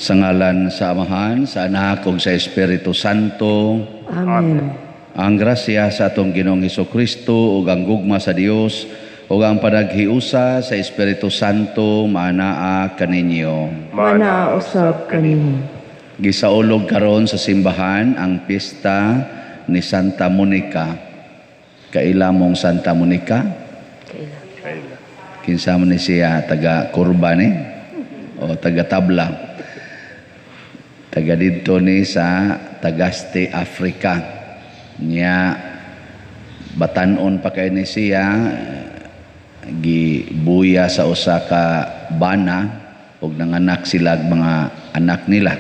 Sa ngalan sa Amahan, sa Anak ug sa Espiritu Santo. Amen. Ang grasya sa atong Ginoong Kristo ug ang gugma sa Dios ug ang panaghiusa sa Espiritu Santo maanaa kaninyo. Manaa usab kanimo. Gisaulog karon sa simbahan ang pista ni Santa Monica. Kaila mong Santa Monica? Kaila. Kinsa man ni siya, taga Kurba ni o taga Tabla? Taga didto ni sa Tagaste, Africa. Nya batanon pa kay ni siya, gibuya sa usa ka bana ug nanganak sila mga anak nila.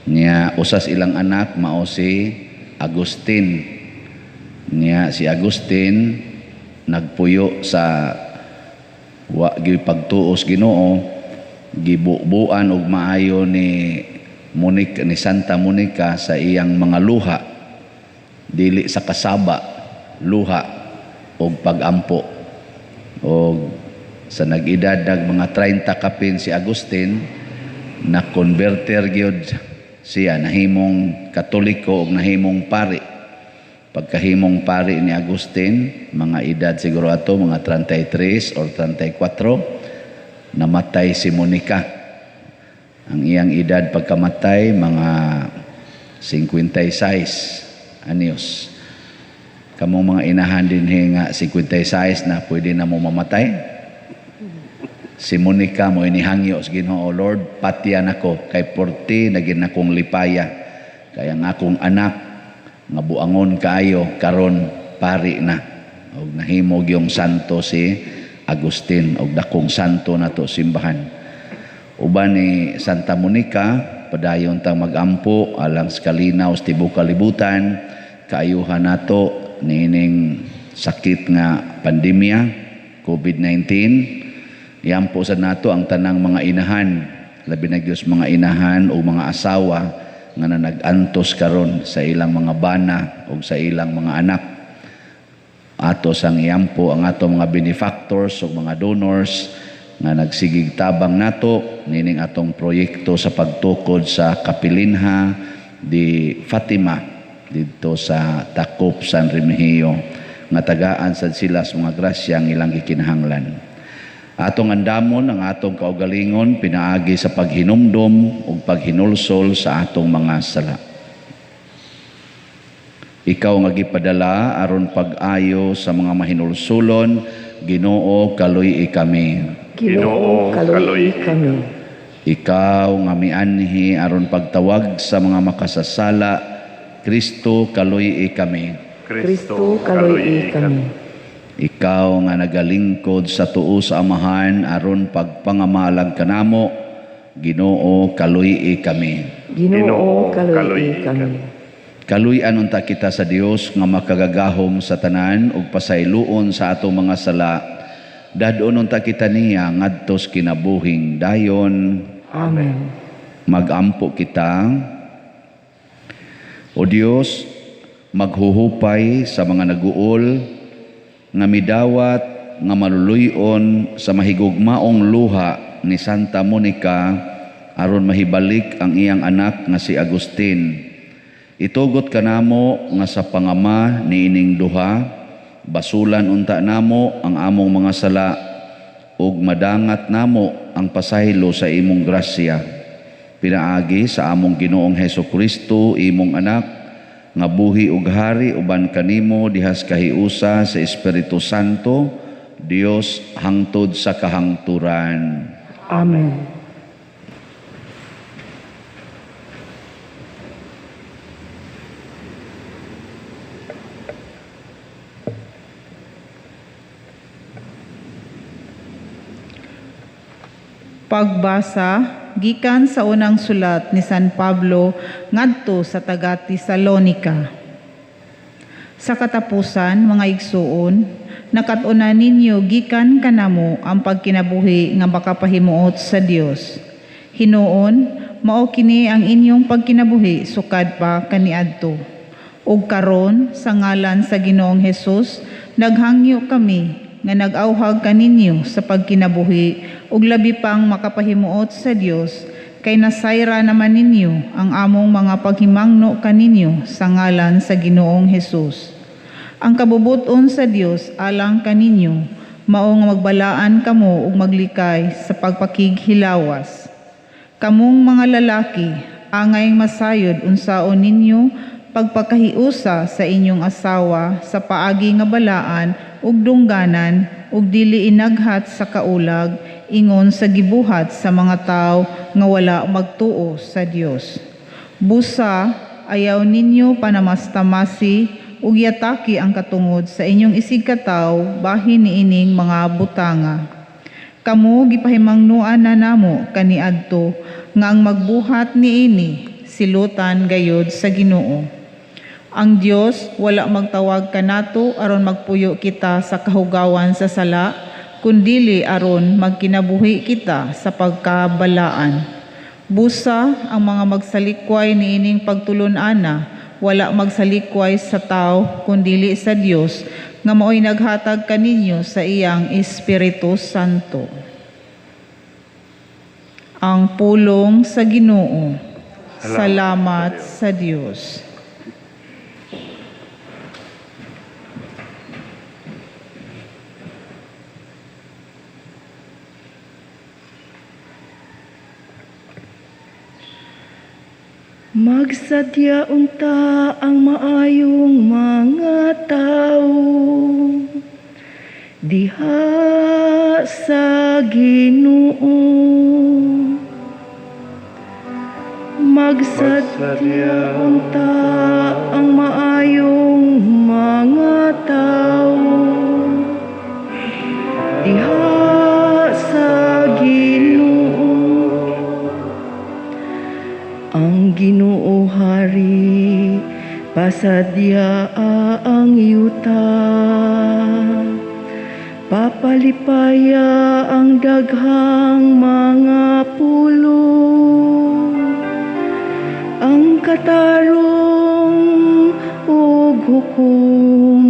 Nya usas ilang anak mao si Agustin. Nya si Agustin nagpuyo sa wa gipagtuos Ginoo, gibubuan og maayo ni Monica, ni Santa Monica sa iyang mga luha, dili sa kasaba, luha og pagampo. Og sa nag-edad nag mga 30 kapin si Agustin, na converter gyud siya, nahimong Katoliko og nahimong pari. Pagkahimong pari ni Agustin, mga edad siguro ato mga 33 or 34, namatay si Monica. Ang iyang edad pagkamatay mga 56 anyos. Kamong mga inahan din nga 56 na pwede na mo mamatay. Si Monica mo inihangyo sa Ginoo, Lord, patian ako kay 40 naging akong lipaya. Kaya ang akong anak nga buangon kaayo karon pari na. Og nahimog yung santo si Agustin og dakong santo nato simbahan. Uban ni Santa Monica, padayon tang magampo alang sa kalinaw sa tibuok kalibutan, kaayuhan nato niining sakit nga pandemya COVID-19. Iampo sa nato ang tanang mga inahan, labi na gyud mga inahan o mga asawa nga nag-antos karon sa ilang mga bana o sa ilang mga anak. Ato sang iampo ang ato mga benefactors o mga donors nga nagsigig tabang nato nining atong proyekto sa pagtukod sa Kapilinha di Fatima didto sa Takop, San Remigio, nga tagaan sad sila sa mga grasya ang ilang gikinahanglan. Atong andamon ang atong kaugalingon pinaagi sa paghinumdom ug paghinulsol sa atong mga sala. Ikaw nga gipadala aron pag-ayo sa mga mahinulsulon, Ginoo, kaluy-i kami. Ginoo, kaluy-i kami. Ikaw nga mianhi aron pagtawag sa mga makasasala, Kristo, kaluy-i kami. Kristo, kaluy-i kami. Ikaw nga nagalingkod sa tuo sa Amahan aron pagpangamalag kanamo, Ginoo, kaluy-i kami. Ginoo, kaluy-i kami. Kaluy-an unta kita sa Dios nga makagagahom sa tanan ug pasayloon sa atong mga sala. Dad-on unta kita niya ngadtos kinabuhing dayon. Amen. Magampo kita. O Dios, maghuhupay sa mga naguol nga midawat nga maluluyon sa mahigugmaong luha ni Santa Monica aron mahibalik ang iyang anak nga si Agustin. Itugot kanamo nga sa pangama niining duha, basulan unta namo ang among mga sala ug madangat namo ang pasaylo sa imong grasya. Pinaagi sa among Ginoong Hesukristo, imong anak, nga buhi ug hari uban kanimo dihas kahiusa sa Espiritu Santo, Dios hangtod sa kahangturan. Amen. Pagbasa gikan sa unang sulat ni San Pablo ngadto sa taga Tesalonika. Sa katapusan, mga igsuon, nakat-unan ninyo gikan kanamo ang pagkinabuhi nga makapahimuot sa Dios. Hinuon, mao kini ang inyong pagkinabuhi sukad pa kaniadto. Ug karon sa ngalan sa Ginoong Hesus, naghangyo kami nga nag-awhag kaninyo sa pagkinabuhi ug labi pang makapahimuot sa Dios Kay nasayra naman ninyo ang among mga paghimangno kaninyo sa ngalan sa Ginoong Hesus. Ang kabubuton sa Dios alang kaninyo mao nga magbalaan kamo ug maglikay sa pagpakighilawas. Kamong mga lalaki, angay masayod unsaon ninyo pagpakahiusa sa inyong asawa sa paagi nga balaan ug dungganan ug dili inaghat sa kaulag ingon sa gibuhat sa mga tawo nga wala magtuo sa Dios. Busa ayaw ninyo panamastamasi ug yataki ang katungod sa inyong isigkatawo bahin niining mga butanga. Kamo gipahimangnoan na namo kaniadto nga ang magbuhat niini silutan gayod sa Ginoo. Ang Dios wala magtawag kanato aron magpuyo kita sa kahugawan sa sala, kundili aron magkinabuhi kita sa pagkabalaan. Busa ang mga magsalikway niining pagtulon-ana wala magsalikway sa tao kundili sa Dios nga maoy naghatag kaninyo sa iyang Espiritu Santo. Ang pulong sa Ginoo. Salamat sa Dios. Magsadya unta ang maayong mga tao diha sa Ginoo. Magsadya unta ang maayong mga tao diha sa Ginoo. Ang Ginoo hari, pasadya ang yuta. Papalipaya ang daghang mga pulo. Ang katarong ug hukom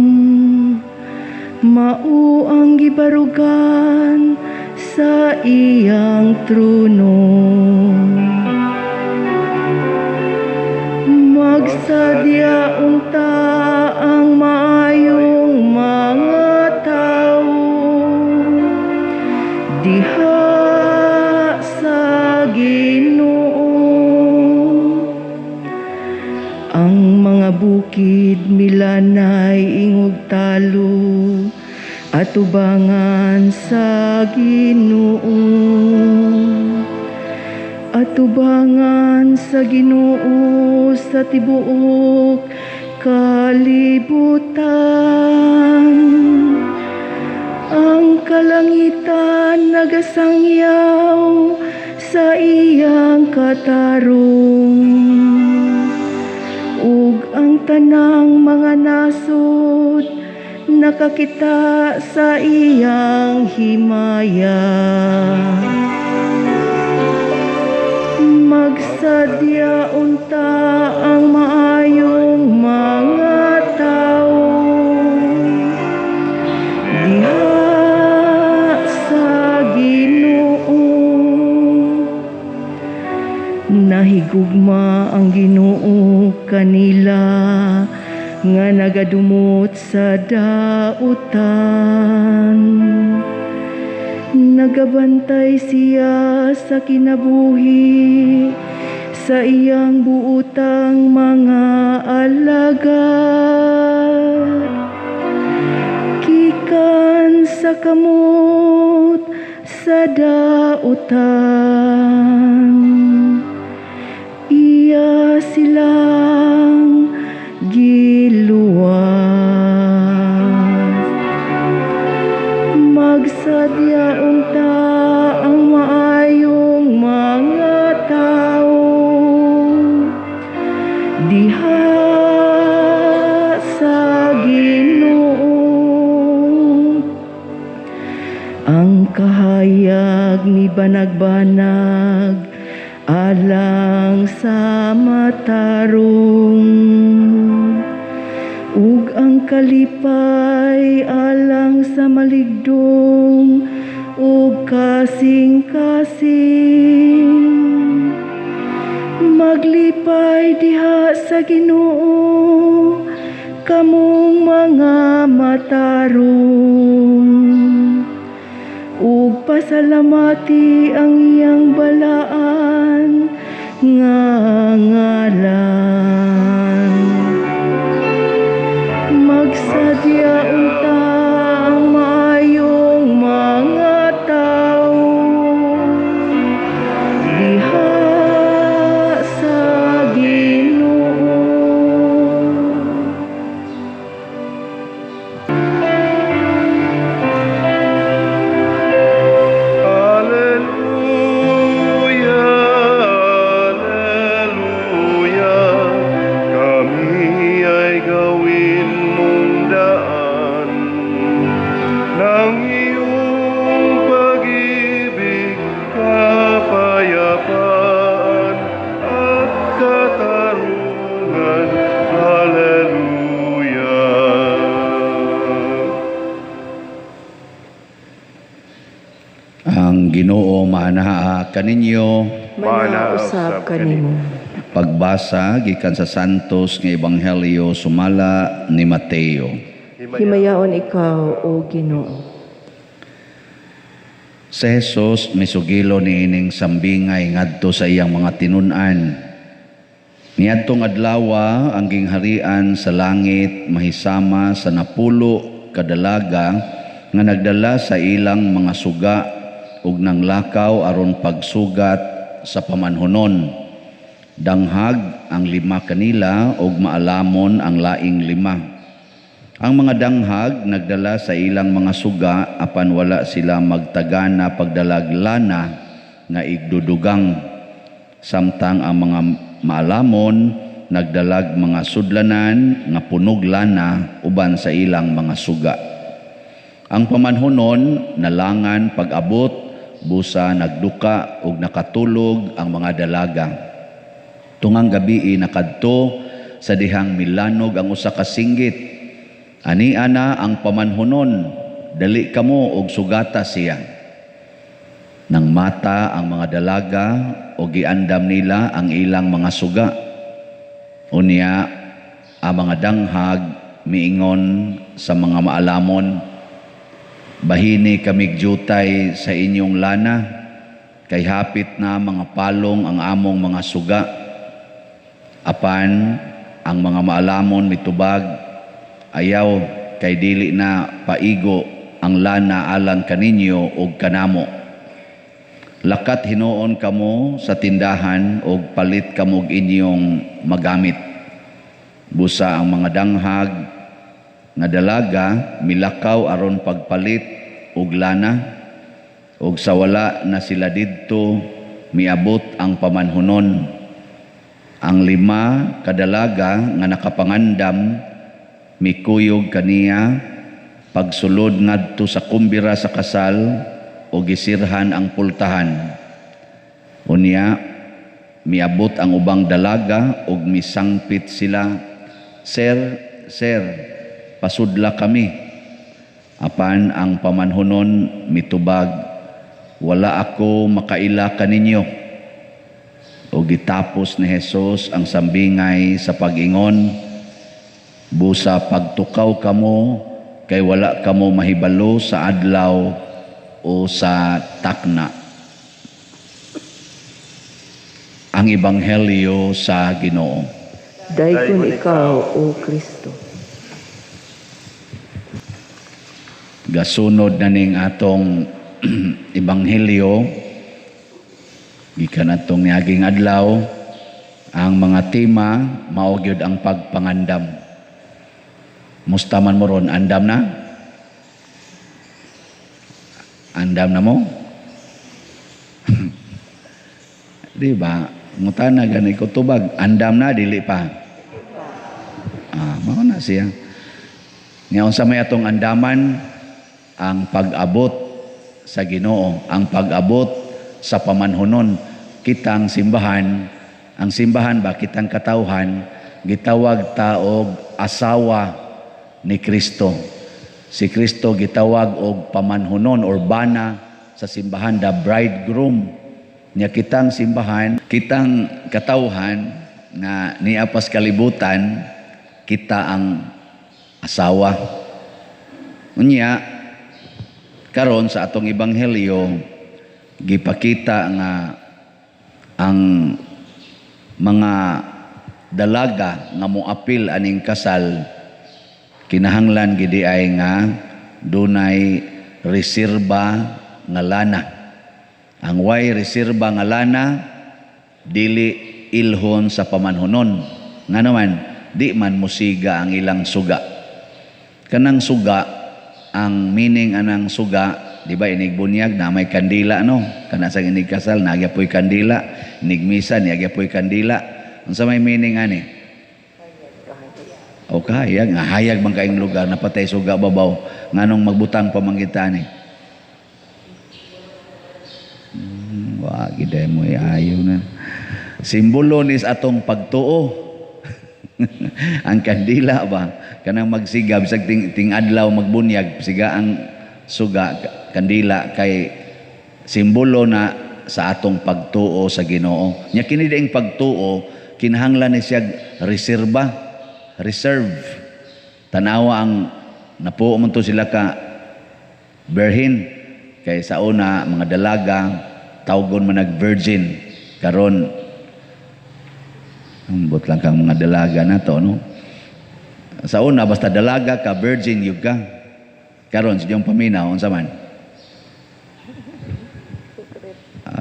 mao ang gibarugan sa iyang trono. Magsadya unta ang maayong mga tao diha sa Ginoo. Ang mga bukid milanay ingog talo atubangan sa Ginoo. Atubangan sa Ginoo sa tibuok kalibutan. Ang kalangitan nagasangyaw sa iyang katarong, ug ang tanang mga nasod nakakita sa iyang himaya. Magsadya unta ang maayong mga tao diha sa Ginoo. Nahigugma ang Ginoo kanila nga nagadumot sa dautan. Nagabantay siya sa kinabuhi sa iyang buutang mga alagad. Gikan sa kamot sa dautan, iya silang giluwas. Magsadya unta ang maayong mga tao diha sa Ginoo. Ang kahayag ni banag-banag alang sa matarong, ug ang kalipay alang sa maligdong ug kasing-kasing. Maglipay diha sa Ginoo, kamong mga matarong, ug pasalamati ang iyang balaan nga ngalan. Magsadya unta ang maayong mga tawo diha sa Ginoo. Alleluia, Alleluia, kami ay gawin mong daan ng iyong pag-ibig, kapayapaan at katarungan. Alleluia. Ang Ginoo maanaa kaninyo. Manaa usab kanimo. Pagbasa gikan sa Santos nga Ebanghelyo sumala ni Mateo. Himayaon ikaw, O Ginoo. Si Jesus misugilo niining sambingay ngadto sa iyang mga tinun-an. Niadtong adlawa ang gingharian sa langit mahisama sa 10 ka dalaga nga nagdala sa ilang mga suga ug nanglakaw aron pagsugat sa pamanhonon. Danghag ang 5 kanila ug maalamon ang laing 5. Ang mga danghag nagdala sa ilang mga suga apan wala sila magtagana pagdalag lana nga igdudugang. Samtang ang mga maalamon nagdalag mga sudlanan nga punog lana uban sa ilang mga suga. Ang pamanhonon nalangan pag-abot, busa nagduka ug nakatulog ang mga dalaga. Tungang gabii nakadto sa dihang milanog ang usa ka singgit. Ani ana ang pamanhonon, dali kamo og sugata siya. Nang mata ang mga dalaga og giandam nila ang ilang mga suga. Unya ang mga danghag miingon sa mga maalamon, bahini kamig jutay sa inyong lana, kay hapit na mga palong ang among mga suga. Apan ang mga maalamon mitubag, ayaw kay dili na paigo ang lana alang kaninyo og kanamo. Lakat hinuon kamo sa tindahan og palit kamo og inyong magamit. Busa ang mga danghag nga dalaga milakaw aron pagpalit og lana, og sa wala na sila didto miabot ang pamanhonon. Ang 5 kadalaga nga nakapangandam mikuyog kaniya pagsulod ngadto sa kumbira sa kasal o gisirhan ang pultahan. Unya miabot ang ubang dalaga og misangpit sila, "Sir, sir, pasudla kami." Apan ang pamanhonon mitubag, "Wala ako makaila kaninyo." O gitapos ni Jesus ang sambingay sa pag-ingon, busa pagtukaw kamo kay wala kamo mahibalo sa adlaw o sa takna. Ang Ebanghelyo sa Ginoo. Dayon ikaw, O Kristo. Gasunod na ning atong Ebanghelyo gikan atong niaging adlaw, ang mga tema mao gyud ang pagpangandam. Musta man mo ron, andam na? Andam na mo? Di ba? Ngutana gani ko tubag, andam na dili pa. Mao na siya. Nya unsa may atong andaman? Ang pag-abot sa Ginoo, ang pag-abot sa pamanhonon. Kitang simbahan, ang simbahan ba kitang katawhan, gitawag ta og asawa ni Kristo. Si Kristo gitawag og pamanhonon or bana sa simbahan, the bridegroom. Nya kitang simbahan, kitang katawhan nga niapas kalibutan, kita ang asawa. Unya karon sa atong ebanghelyo gipakita nga ang mga dalaga nga moapil aning kasal kinahanglan gidi ay nga dunay reserba nga lana. Ang way reserba nga lana dili ilhon sa pamanhunon. Nga naman di man musiga ang ilang suga. Kanang suga, ang meaning anang suga, di ba inig bunyag na may kandila, no? Kana sa inig kasal nagya poy kandila, inig misa niagya poy kandila. Unsa may meaning ani? O kahayag, nga hayag man kaayong lugar napatay suga babaw, nganong magbutang pa man kita ani? Wa gid mo ayo na. Simbolo ni sa atong pagtuo. Ang kandila ba kanang magsiga bisag ting adlaw magbunyag siga ang suga kandila kay simbolo na sa atong pagtuo sa Ginoo. Nya kini diing pagtuo kinahanglan ni siya reserba, reserve. Tanawa ang napuo man to sila ka birhen kay sa una mga dalaga tawgon man nag virgin, karon ambot lang kang mga dalaga na to, no? Sa una basta dalaga ka, virgin yun ka. Karon sa iyong paminaw unsa man?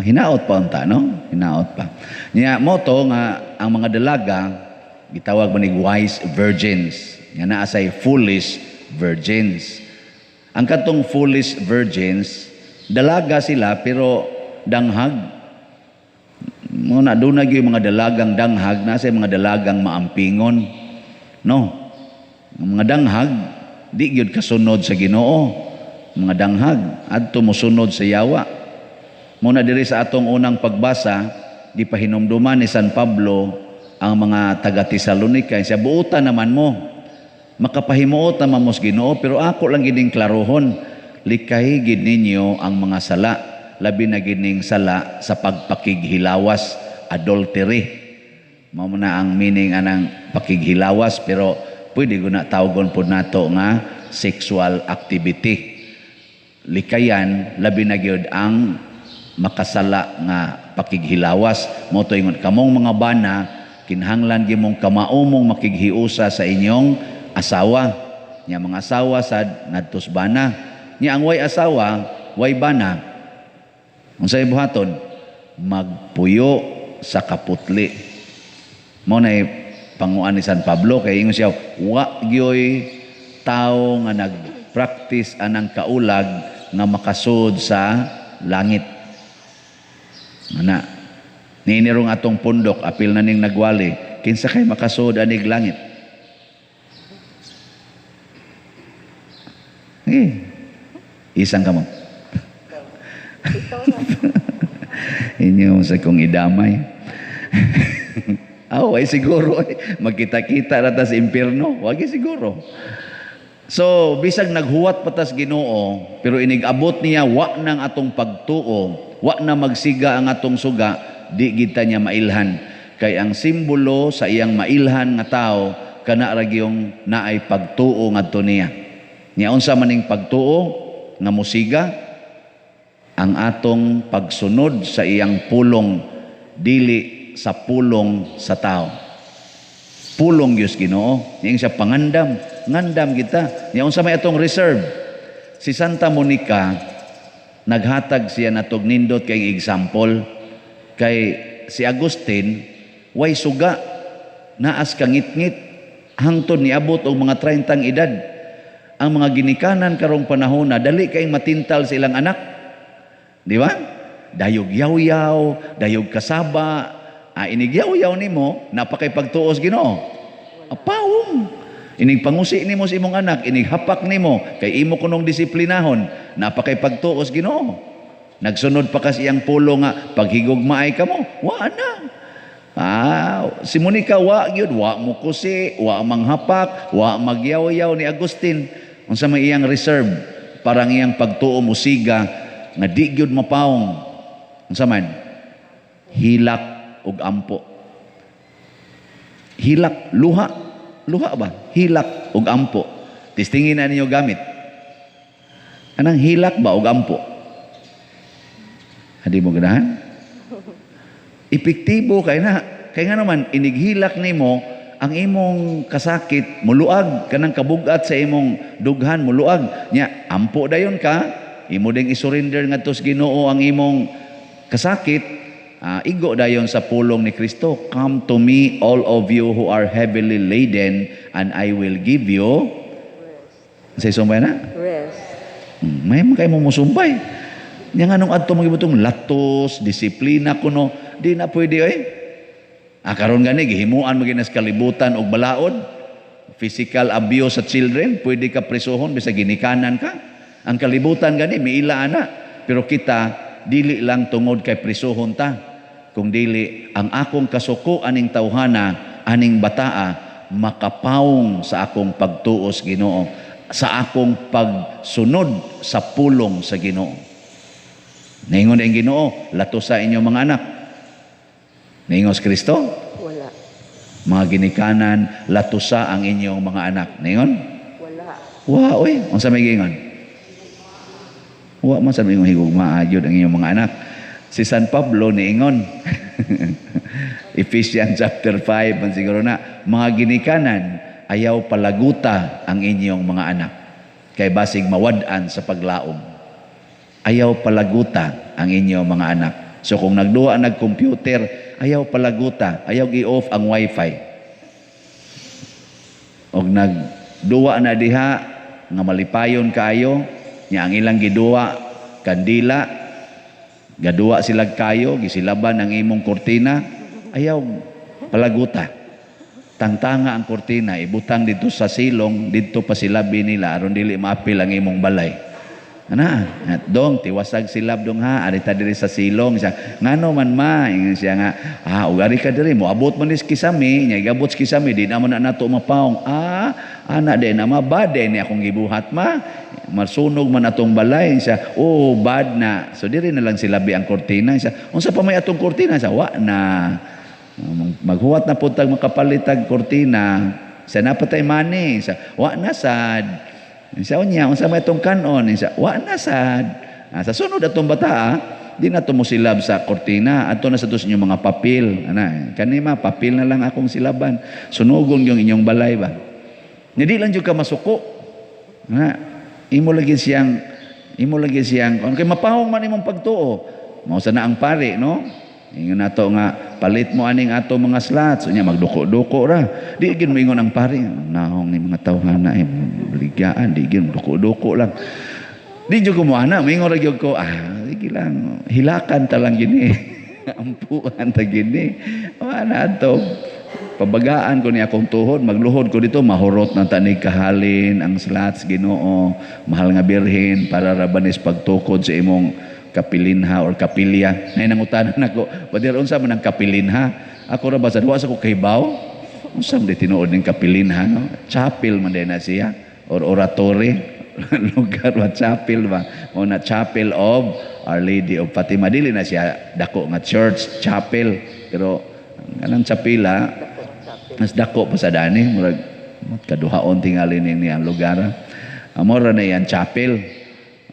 Hinaot pa unta, no? Hinaot pa. Nya moto nga ang mga dalaga gitawag man nig wise virgins. Nga naa say foolish virgins. Ang katong foolish virgins, dalaga sila pero danghag. Muna doon na yung mga dalagang danghag, nasa mga dalagang maampingon. No? Ang mga danghag, di gyud kasunod sa Ginoo. Mga danghag, adto mosunod sa yawa. Muna diri sa atong unang pagbasa, di pahinumduman ni San Pablo ang mga taga Tesalonica. Siya, buutan naman mo. Makapahimuot naman mo sa Ginoo, pero ako lang gining klarohon. Likay gid ninyo ang mga sala. Labi na gining sala sa pagpakighilawas, adultery. Mao na ang meaning anang pakighilawas, pero pwede ko na tawgon pod nato nga sexual activity. Likayan, labi na gyud ang makasala nga pakighilawas. Mo to ingon kamong mga bana, kinahanglan gyud mong kamaomong makighiusa sa inyong asawa. Nya mga asawa sad ngadtos bana. Nya ang way asawa, way bana. Unsay buhaton? Magpuyo sa kaputli. Mao nay panguan ni San Pablo kay ingon siya, wa gyoy tawo nga nagpractice anang kaulag nga makasud sa langit. Ana, niinirong atong pundok, apil na ning nagwali, kinsa kay makasud anig langit? Eh, isang kamo. Inyo sa kong idamay. Aw, ay siguro ay magkita-kita ra ta sa impierno, wagi siguro. So, bisag naghuwat pa tas Ginoo, pero inig-abot niya wa nang atong pagtuo, wa na magsiga ang atong suga, di kita niya mailhan. Kay ang simbolo sa iyang mailhan nga tao kana ra gyung naay pagtuo ngadto niya. Nya unsa maning pagtuo nga musiga? Ang atong pagsunod sa iyang pulong, dili sa pulong sa tao. Pulong Diyos Ginoo, iyang siya pangandam, ngandam kita. Nya unsa may atong reserve? Si Santa Monica naghatag siya natog nindot kay example kay si Agustin way suga, naas kangitngit hangtod niabot og mga 30 edad. Ang mga ginikanan karong panahon na dali kay matintal sa ilang anak. Di ba? Dayog yaw-yaw, dayog kasaba. Ah, inig yaw-yaw nimo, napakay pagtuos Ginoo. Apawong. Inig pangusi nimo sa imong anak, inig hapak nimo kay imo kunong disiplinahon, napakay pagtuos Ginoo. Nagsunod pa kasi iyang pulo nga paghigugmaay kamo, wa na. Ah, si Monica wa gyud, wa mo kusi, wa manghapak, wa magyaw-yaw ni Agustin. Unsa may iyang reserve parang iyang pagtuo musiga nga di gyud mapaong. Unsa man? Hilak ug ampo. Hilak, luha. Luha ba? Hilak ug ampo. Testingin na ninyo gamit. Anang hilak ba ug ampo? Hindi mo ganahan? Epektibo kay na. Kay nga naman, inighilak nimo ang imong kasakit, muluag kanang kabugat sa imong dughan, muluag nya. Ampo dayon ka, imo ding isurrender ngadto sa Ginoo ang imong kasakit. Igo dayon sa pulong ni Kristo, "Come to me, all of you who are heavily laden, and I will give you." Say sumbay na. Rest. May mga kayo mo musumbay. Nya nga nung adto magibutong latos, disiplina kuno, di na pwede oy. Ah, karon gani gihimuan mo ginas kalibutan og balaod. Physical abuse sa children, pwede ka presohon bisag ginikanan ka. Ang kalibutan gani miila ana, pero kita dili lang tungod kay presohon ta. Kung dili ang akong kasuko aning tawhana, aning bataa makapawong sa akong pagtuo sa Ginoo, sa akong pagsunod sa pulong sa Ginoo. Ningon ang Ginoo, "Lato sa inyong mga anak." Ningon si Kristo, Wala. "Mga ginikanan, latusa ang inyong mga anak." Ningon? Wala. Wa oy, unsa may giingon? Wa man sa ingon higugmaa gyud ang inyong mga anak. Si San Pablo niingon. Ephesians chapter 5 man siguro na, "Mga ginikanan, ayaw palaguta ang inyong mga anak kay basig mawad-an sa paglaom." Ayaw palaguta ang inyong mga anak. So kung nagduwa nag-computer, ayaw palaguta, ayaw i-off ang wifi. Og nagduwa na diha nga malipayon kaayo nya ang ilang giduwa kandila, gaduwa sila kayo, gisilaban ang imong kortina, ayaw palaguta. Tangtanga ang kortina, ibutang dito sa silong, dito pa silabi nila aron dili maapil ang imong balay. Ana, at dong tiwasag silab dong ha, ari ta diri sa silong siya. Ngano man ma, ingon siya nga, ug ari ka diri mo abot man ni kisami, nya igabot sa kisami di na man na nato mapaong. Ah, ana din na ma bad ni akong gibuhat ma. Masunog man atong balay siya. Oh, bad na. So diri na lang silabi ang kortina siya. Unsa pa may atong kortina siya? Wa na. Maghuwat na pud tag makapalitag kortina. Sa napatay money siya. Wa na sad. Sa unya, unsa may itong kanon, sa wa na sad. Sa sunod atong bata, di na to mo silab sa kortina, ato na sa tos inyong mga papel. Ana, kani ma papel na lang akong silaban. Sunugon yung inyong balay ba. Hindi lang jud ka masuko. Ana, imo lagi siyang kay mapahong man imong pagtuo. Mao sa na ang pare, no? Ingon nato nga palit mo aning ato mga slots, unya magduko-duko ra. Di gid mo ingon ang pare, nahong ni mga tawhana eh baligyaan, di gid duko-duko lang. Di jud ko mo ana, moingon ra gyud ko, sige lang, hilakan ta lang gini. Ampuan ta gini. Wala ato. Pabagaan ko ni akong tuhod, magluhod ko dito, mahurot na tanig kahalin ang slots, Ginoo, mahal nga birhen, para rabanis pagtukod sa imong kapilinha or kapilya. Nay nangutanan ako, "Pader, unsa man ang kapilinha?" Ako ra ba sa duwa sa ko kahibaw? Unsa man di tinuod ning kapilinha, no? Chapel man din na siya or oratory lugar ba, chapel ba? Mo na Chapel of Our Lady of Fatima. Dili na siya dako nga church, chapel. Pero kanang chapela mas dako pa sa dani, murag kaduhaon tingali ni ang lugar. Amora na yan chapel.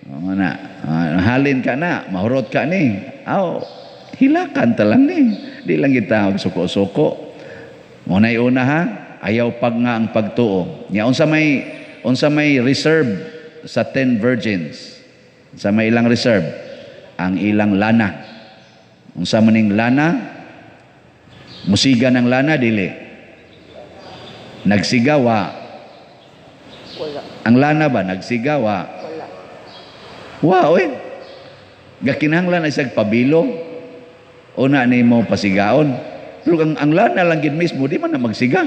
Mo na, halin ka na, mahurot ka ni. Aw, hilakan ta lang ni. Di lang kita suko-suko. Mo na una ha, ayaw pag nga ang pagtuo. Nya unsa may reserve sa 10 virgins? Sa may ilang reserve? Ang ilang lana. Unsa man ning lana? Musiga ng lana dili. Nagsigawa. Wala. Ang lana ba nagsigawa? Wala. Wa oy. Gakinahanglan ay siyag pabilo. Una nimo pasigaon. Pero ang lana lang gid mismo di man na magsiga.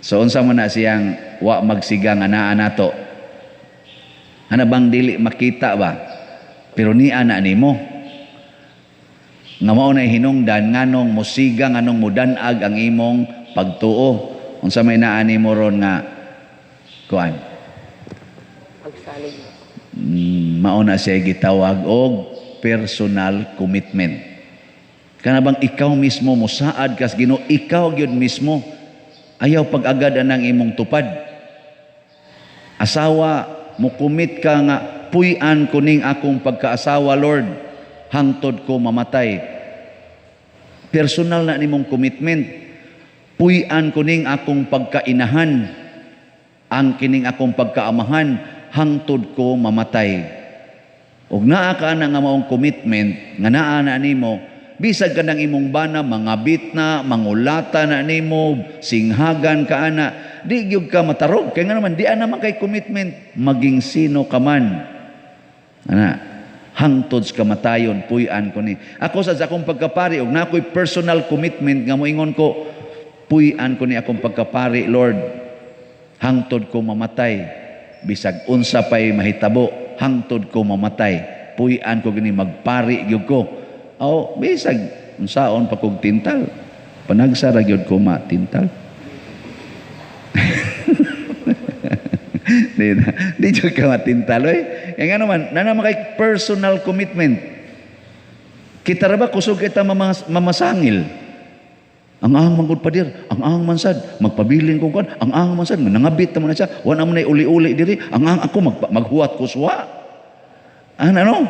So unsa man na siyang wa magsiga nga naa nato? Ana bang dili makita ba? Pero niya na nimo. Nga mao na hinungdan nganong musiga, nganong mudanag ang imong pagtuo. Unsa may naa nimo ron nga kuan? Pagsalig. Mao na siya gitawag og personal commitment. Kana bang ikaw mismo mosaad kas Ginoo, ikaw gyud mismo, ayaw pag-agad anang imong tupad. Asawa, mo-commit ka nga puy-an ko ning akong pagkaasawa, Lord, hangtod ko mamatay. Personal na nimong commitment. Puy-an ko ning akong pagkainahan, ang kining akong pagkaamahan, hangtod ko mamatay. Ug naa ka na nga maong commitment nga naa na nimo, bisag ka ng imong bana mangabit na, mangulata na nimo, singhagan ka ana, di gyud ka matarog kay nga naman di ana man kay commitment, maging sino ka man. Ana, hangtod sa kamatayon puy-an ko ni. Ako sa akong pagkapari, og naa ko'y personal commitment nga moingon ko, puy-an ko ni akong pagkapari, Lord, hangtod ko mamatay, bisag unsa pay mahitabo, hangtod ko mamatay, puy-an ko gini, magpari gyud ko. O bisag unsaon pa kog tintal, panagsa ra gyud ko matintal. Di na, di jud ka matintal oy. Kaya nga naman, na naman kay personal commitment. Kita ra ba kusog kita mamasangil? Ang ahang manggod padir, ang ahang mansad, magpabilin ko kan, ang ahang mansad, nangabit naman na siya, wala man na uli-uli diri, ang ahang ako maghuwat ko suwa. Ano, ano?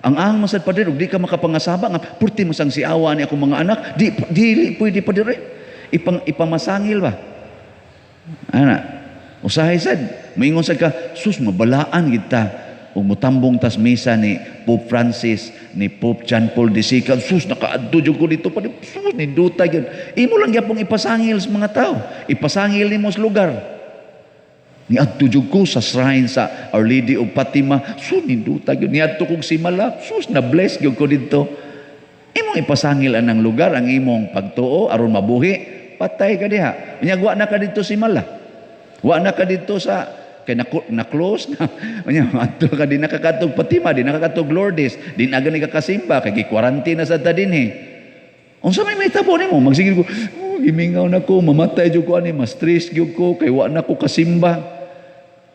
Ang ahang mansad padir, ug di ka makapangasaba, nga purti masang siawa ni akong mga anak, di, dili pwede padir eh. Ipamasangil ba? Ana, usahay sad, moingon sad ka, sus, mabalaan kita. Ug mutambong tas misa ni Pope Francis, ni Pope John Paul II, sus, nakaadto jud ko dito pa, sus, ninduta gyud. Imo lang gyapong ipasangil sa mga tao. Ipasangil nimo sa lugar. Niadto jud ko sa shrine sa Our Lady of Fatima, sus, ninduta gyud. Niadto kog Simala, sus, na-bless gyud ko didto. Imong ipasangil anang lugar ang imong pagtuo aron mabuhi, patay ka diha. Unya wa na ka didto Simala. Wa na ka didto sa kay na-close na. Unya, adto ka di nakakatog Fatima, di nakakatog Lourdes, di na gani ka kasimba kay gi-quarantine na sa ta dinhi. Unsa may mahitabo nimo? Magsigil ko, oh, gimingaw na ko, mamatay jud ko ani, ma-stress gyud ko kay wa na ko kasimba.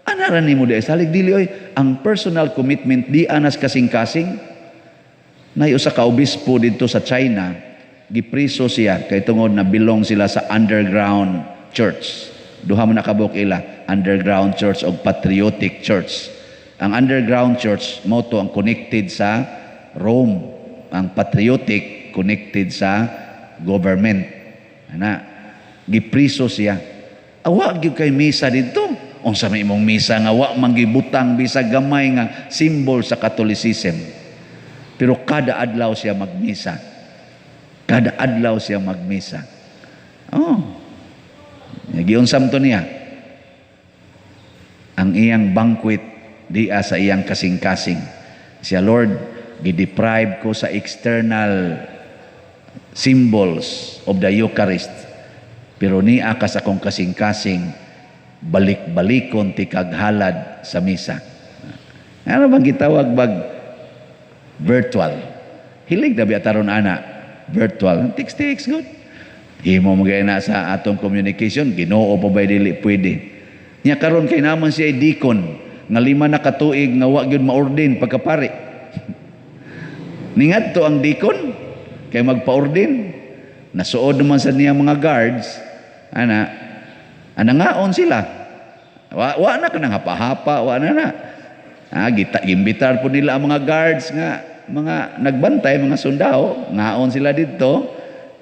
Ana ra nimo di salig dili oy, ang personal commitment di anas kasing-kasing. Nay usa ka obispo didto sa China, gipriso siya kay tungod na belong sila sa underground church. Duha man nakabuk ila, underground church o patriotic church. Ang underground church mao to ang connected sa Rome, ang patriotic connected sa government. Ana, gipriso siya. Awa gyud kay misa didto. Unsa may imong misa nga wa man gibutang bisag gamay nga symbol sa Catholicism. Pero kada adlaw siya magmisa. Kada adlaw siya magmisa. Oh. Giunsam to niya. Ang iyang banquet diya sa iyang kasing-kasing. Siya, Lord, gideprive ko sa external symbols of the Eucharist. Pero niya ka sa akong kasing-kasing, balik-balikon ti kaghalad sa misa. Ano bang gitawag bag virtual? Hilig na biya taron ana, virtual. Text-text, good. Himo mo gaya na sa atong communication, Ginoo pa ba'y dili pwede. Nya karon kay naman siya deacon, nga 5 na katuig nga wa gyud maordin pagkapari. Ningadto ang deacon kay magpa-ordin. Nasuod naman sa niya mga guards, ana, anangaon sila. Wa na kanang hapa-hapa, wa na na. Gimbitar po nila ang mga guards nga mga nagbantay, mga sundao, ngaon sila didto.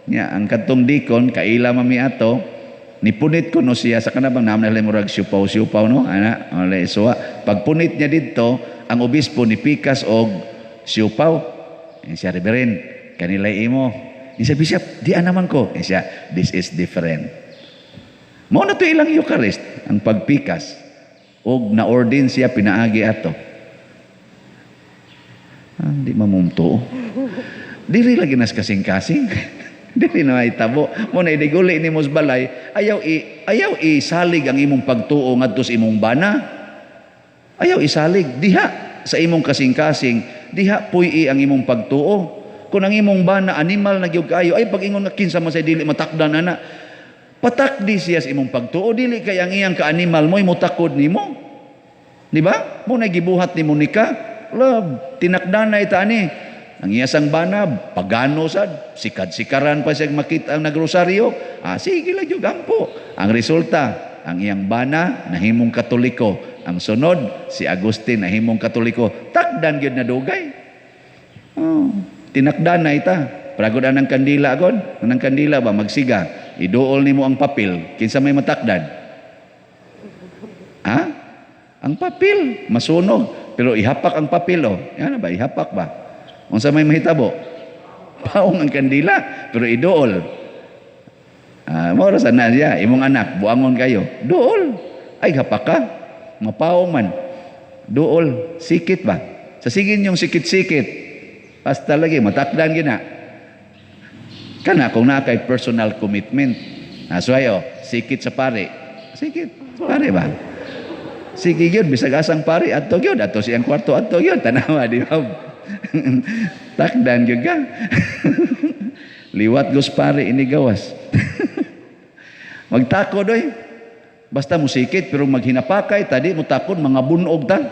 Nya ang kadtong deacon kaila mami ato, nipunit ko no siya sa kanabang naman nila murag siupaw-siupaw no, ana, wala isuwa. Pagpunit niya didto, ang obispo ni pikas og siupaw. Siya, Reverend, kanila imo. Siya, Bishop, di naman ko. Siya, this is different. Mao na to ilang Eucharist, ang pagpikas. Og na-ordain siya, pinaagi ato. Di mamumtuo. Dili lagi nas kasing-kasing. Dili na mahitabo. Mo na idiguli ni mos balay, ayaw isalig ang imong pagtuo ngadto sa imong bana. Ayaw isalig diha sa imong kasing-kasing, diha puy-i ang imong pagtuo. Kung ang imong bana animal na gyud kaayo, ay pag-ingon nga kinsa man say dili matakdan ana. Patakdi siya sa imong pagtuo, dili kay ang iyang ka-animal mo'y mutakod nimo. Di ba? Mo na gibuhat ni Monica, love, tinakdanay ta ani. Ang iyasang bana, pagano sad, sikad-sikaran pa siya makita ang nagrosaryo. Ah, sige lang yung ampo. Ang resulta, ang iyang bana nahimong Katoliko. Ang sunod, si Agustin nahimong Katoliko. Takdan gyud na dugay. Oh, tinakdan na ita. Pragod anang kandila god, anang kandila ba magsiga. Iduol nimo ang papel, kinsa may matakdan? Ha? Ang papel masunog, pero ihapak ang papel oh. Yan ba ihapak ba? Unsa may mahitabo? Paong ang kandila, pero iduol. Ah, mao ra sa na siya, imong anak buangon kayo. Duol. Ay hapak ka. Mapaong man. Duol, sikit ba? Sa sigin yung sikit-sikit. Basta lagi matakdan gina. Kana kung naa kay personal commitment. Nasway oh, sikit sa pare. Sikit, pare ba? Sige gyud bisag asang pare adto gyud, adto siyang kwarto adto gyud, tanawa di ba? Takdan gyud ka. Liwat gos pare inigawas. Magtakod oy. Basta musikit pero maghinapakay tadi mo takod mga bunog ta.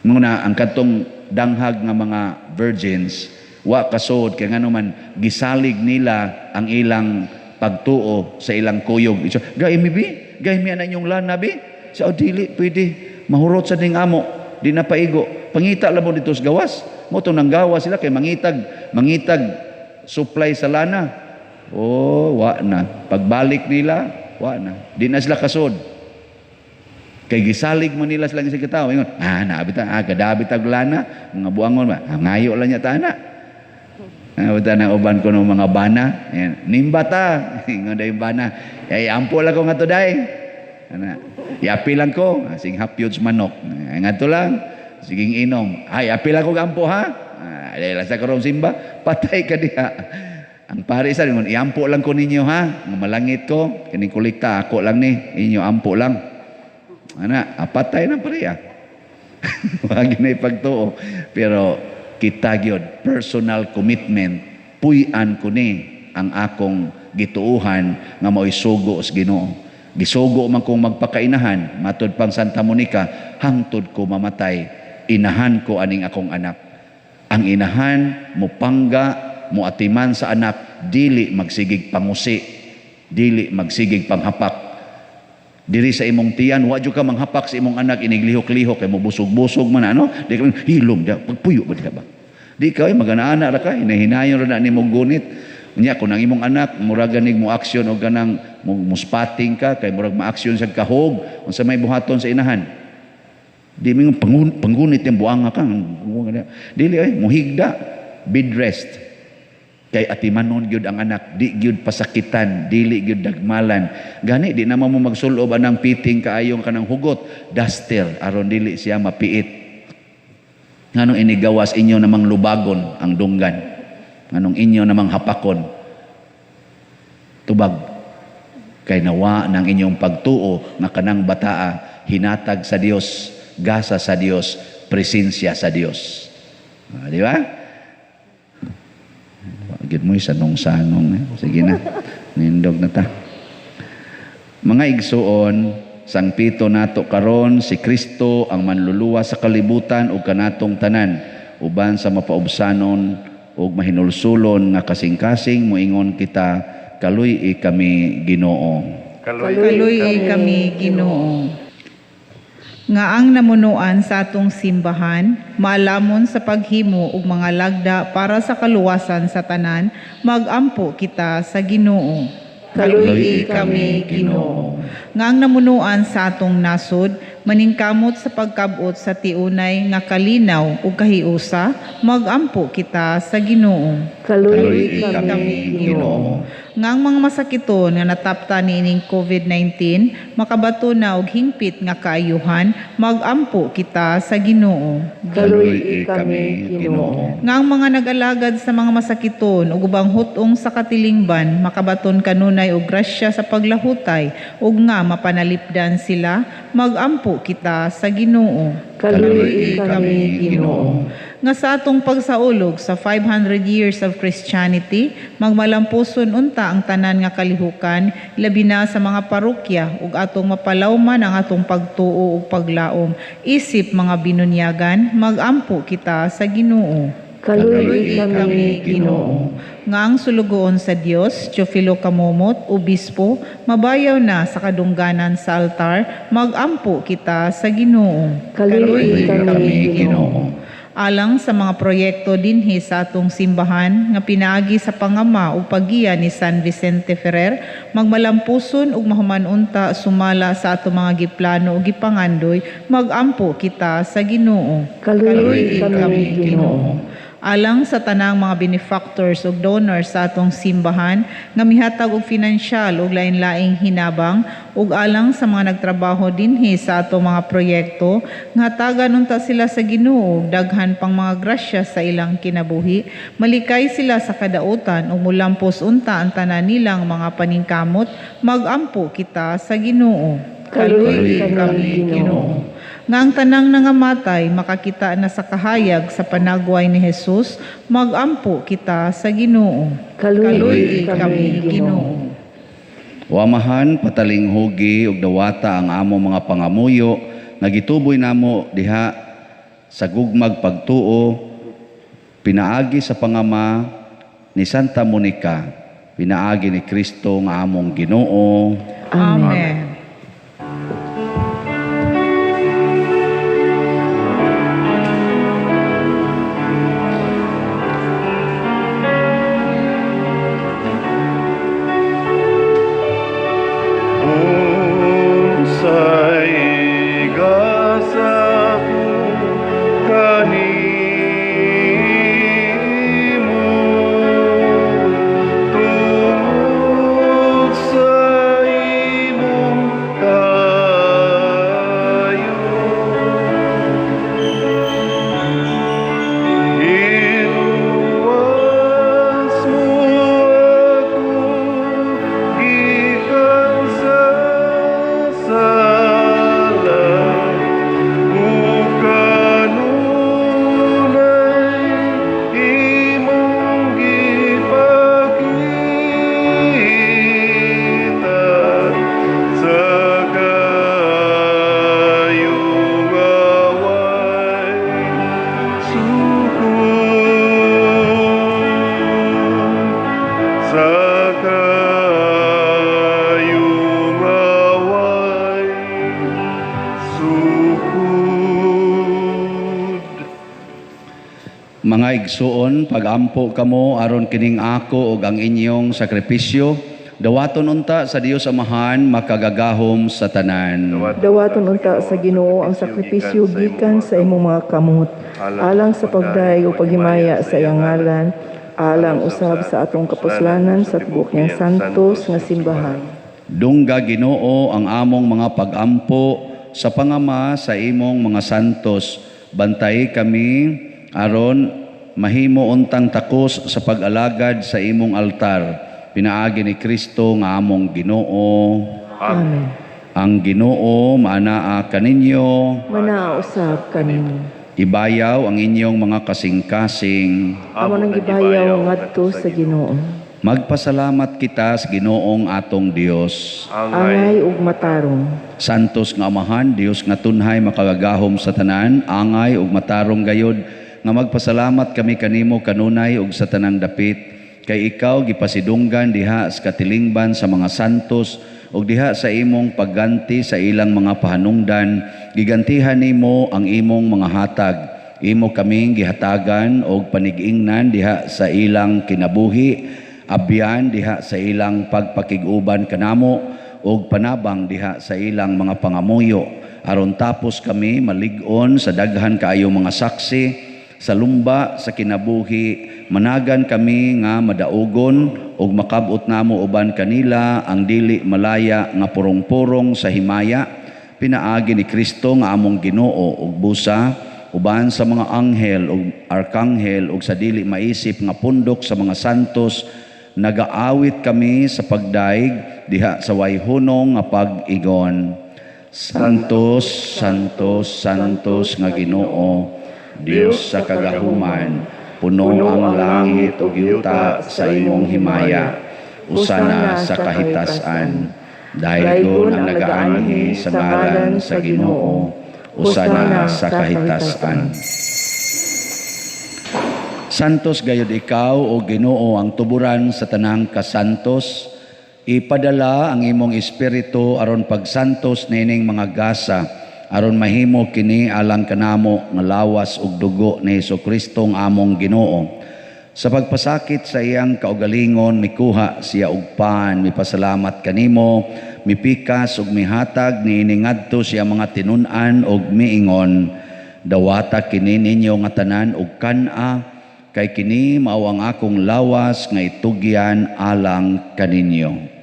Muna ang kadtong danghag nga mga virgins wa kasod kay ngano man gisalig nila ang ilang pagtuo sa ilang kuyog. So, gay mi bi, gay mi ana inyong lana bi. Sa oh, dili pwede mahurot sa ning amo, di na paigo. Pangita lang mo dito sa gawas. Mo to nang gawas sila kay mangitag mangitag supply sa lana. Oh, wa na. Pagbalik nila, wa na. Di na sila kasod. Kay gisalig man nila sila sa katawo. Ingon, ah, naabit ta, ah, kadabit tag lana, mga buangon ba? Ah, ngayo lang niya ta ana. Ah, buta na uban ko ng mga bana. Ayan, nimba ta. Ingon dayon bana. Ay, ampo lang ko nga to day. Ana, iapi lang ko, ah, sing hapyod sa manok. Ay, ngadto lang, siging inom. Ay, api lang ko gampo ha. Ah, dahil lang sa karong simba, patay ka diha. Ang pare sa ingon, iampo lang ko ninyo ha. Nga malangit ko, kining kolekta ako lang ni, inyo ampo lang. Ana, patay na pare ah. Wag na ipagtuo. Pero kita gyud personal commitment, puy-an ko ni ang akong gituohan nga mao'y sugo sa Ginoo. Gisugo man kong magpakainahan, matud pang Santa Monica, hangtod ko mamatay, inahan ko aning akong anak. Ang inahan mupangga, muatiman sa anak, dili magsigig pangusi, dili magsigig panghapak. Diri sa imong tiyan, wa jud ka manghapak sa imong anak iniglihok-lihok kay mobusog-busog man ano, di ka hilom da, pagpuyo ba di ba? Di ka ay magana-ana ra ka, hinahinayon ra na nimo gunit. Unya kung ang imong anak murag ganig mo aksyon og ganang mo spotting ka kay murag ma-aksyon sa kahog unsa may buhaton sa inahan. Di mingon panggunit yung buanga ka. Dili ay muhigda, bed rest. Kay atimanon gyud ang anak, di gyud pasakitan, dili gyud dagmalan. Gani di naman mo magsulob anang piting kaayong kanang hugot, duster aron dili siya mapiit. Nganong inigawas inyo namang lubagon ang dunggan? Nganong inyo namang hapakon? Tubag kay nawa ng inyong pagtuo nga kanang bataa hinatag sa Dios, gasa sa Dios, presensya sa Dios. Ah, di ba? Gid mo sanong-sanong eh. Sige na, nindog na ta. Mga igsuon, sangpito nato karon si Kristo ang manluluwas sa kalibutan ug kanatong tanan uban sa mapaubsanon ug mahinulsulon nga kasing-kasing moingon kita, kaluy-i kami Ginoo. Kaluy-i kami Ginoo. Nga ang namunuan sa atong simbahan, maalamon sa paghimo ug mga lagda para sa kaluwasan sa tanan, magampo kita sa Ginoo. Kaluy-i kami Ginoo. Nga ang namunuan sa atong nasod, maningkamot sa pagkabot sa tiunay nga kalinaw ug kahiusa, magampo kita sa Ginoo. Kaluy-i kami Ginoo. Nga ang mga masakiton nga natapta niining COVID-19 makabato na og hingpit nga kaayuhan, magampo kita sa Ginoo. Kaluy-i kami Ginoo. Nga ang mga nag-alagad sa mga masakiton ug ubang hut-ong sa katilingban makabaton kanunay og grasya sa paglahutay ug nga mapanalipdan sila, magampo kita sa Ginoo. Kaluy-i kami Ginoo. Nga sa atong pagsaulog sa 500 years of Christianity, magmalampuson unta ang tanan nga kalihukan, labi na sa mga parokya ug atong mapalawman ang atong pagtuo ug paglaom. Isip mga binunyagan, magampo kita sa Ginoo. Kaluy kami, Ginoo. Nga ang sulugoon sa Dios, Teofilo Camomot, Obispo, mabayaw na sa kadungganan sa altar, magampo kita sa Ginoo. Kaluy kami, Ginoo. Alang sa mga proyekto dinhi sa atong simbahan nga pinaagi sa pangama ug paggiya ni San Vicente Ferrer, magmalampuson ug mahuman unta sumala sa atong mga giplano ug gipangandoy, magampo kita sa Ginoo. Kaluy kami, Ginoo. Alang sa tanang mga benefactors ug donors sa atong simbahan nga mihatag og finansyal ug lain-laing hinabang, ug alang sa mga nagtrabaho dinhi sa atong mga proyekto nga hatagan unta sila sa Ginoo og daghan pang mga grasya sa ilang kinabuhi, malikay sila sa kadautan ug mulampos unta ang tanan nilang mga paningkamot, magampo kita sa Ginoo. Kaluy kami, Ginoo. Nga ang tanang nangamatay makakita na sa kahayag sa panagway ni Jesus, magampo kita sa Ginoo. Kaluy kami, Ginoo. O Amahan, patalinghugi ug dawata ang amo mga pangamuyo nga gituboy namo diha sa gugmag pagtuo, pinaagi sa pangama ni Santa Monica, pinaagi ni Kristo nga among Ginoo. Amen. Unsay gasa ko kanimo tungod sa imong kaayo, Giluwas mo ako gikan sa sala ug kanunay imong gipakita sa kaayo nga way sukod, sa kaayo nga way sukod. Mga igsuon, pagampo kamo aron kining ako ug ang inyong sakripisyo dawaton unta sa Dios Amahan makagagahom sa tanan. Dawaton unta sa Ginoo ang sakripisyo gikan sa imong mga kamot, alang sa pagdayeg ug paghimaya sa iyang ngalan, alang usab sa atong kapuslanan sa tibuok niyang santos nga simbahan. Dungga, Ginoo, ang among mga pagampo sa pangama sa imong mga santos. Bantay kami aron mahimo untang takos sa pag-alagad sa imong altar. Pinaagi ni Kristo nga among Ginoo. Amen. Ang Ginoo maanaa kaninyo. Manaa usab kaninyo. Ibayaw ang inyong mga kasing-kasing. Amo nang gibayaw ngadto sa Ginoo. Magpasalamat kita sa Ginoong atong Dios. Angay ug matarong. Santos nga Amahan, Dios nga tunhay makagagahom sa tanan, angay ug matarong gayod nga magpasalamat kami kanimo kanunay ug sa tanang dapit, kay ikaw gipasidunggan diha sa katilingban sa mga santos ug diha sa imong pagganti sa ilang mga pahanungdan, gigantihan nimo ang imong mga hatag. Imo kaming gihatagan og panig-ingnan diha sa ilang kinabuhi, abyan diha sa ilang pagpakig-uban kanamo ug panabang diha sa ilang mga pangamuyo, aron tapos kami malig-on sa daghan kaayo mga saksi sa lumba sa kinabuhi, managan kami nga madaugon ug makab-ot namo uban kanila ang dili malaya nga purong-purong sa himaya, pinaagi ni Kristo nga among Ginoo. Ug busa uban sa mga anghel ug arkanghel ug sa dili maisip nga pundok sa mga santos, nagaawit kami sa pagdaig diha sa way hunong nga pag-ingon: Santos, Santos, Santos nga Ginoo, Dios sa kagahuman, puno ang langit ug yuta sa imong himaya. Usana sa kahitasan. Daygon ang nagaanhi sa ngalan sa Ginoo. Usana sa kahitasan. Santos gayud ikaw, o Ginoo, ang tuburan sa tanang kasantos. Ipadala ang imong espiritu aron pagsantos nining mga gasa, aron mahimo kini alang kanamo nga lawas ug dugo ni Hesukristo ang among Ginoo. Sa pagpasakit sa iyang kaugalingon, mikuha siya og pan, mipasalamat kanimo, mipikas ug mihatag niini ngadto siya mga tinun-an ug miingon, dawata kini ninyo nga tanan ug kan-a, kay kini mao ang akong lawas nga itugyan alang kaninyo.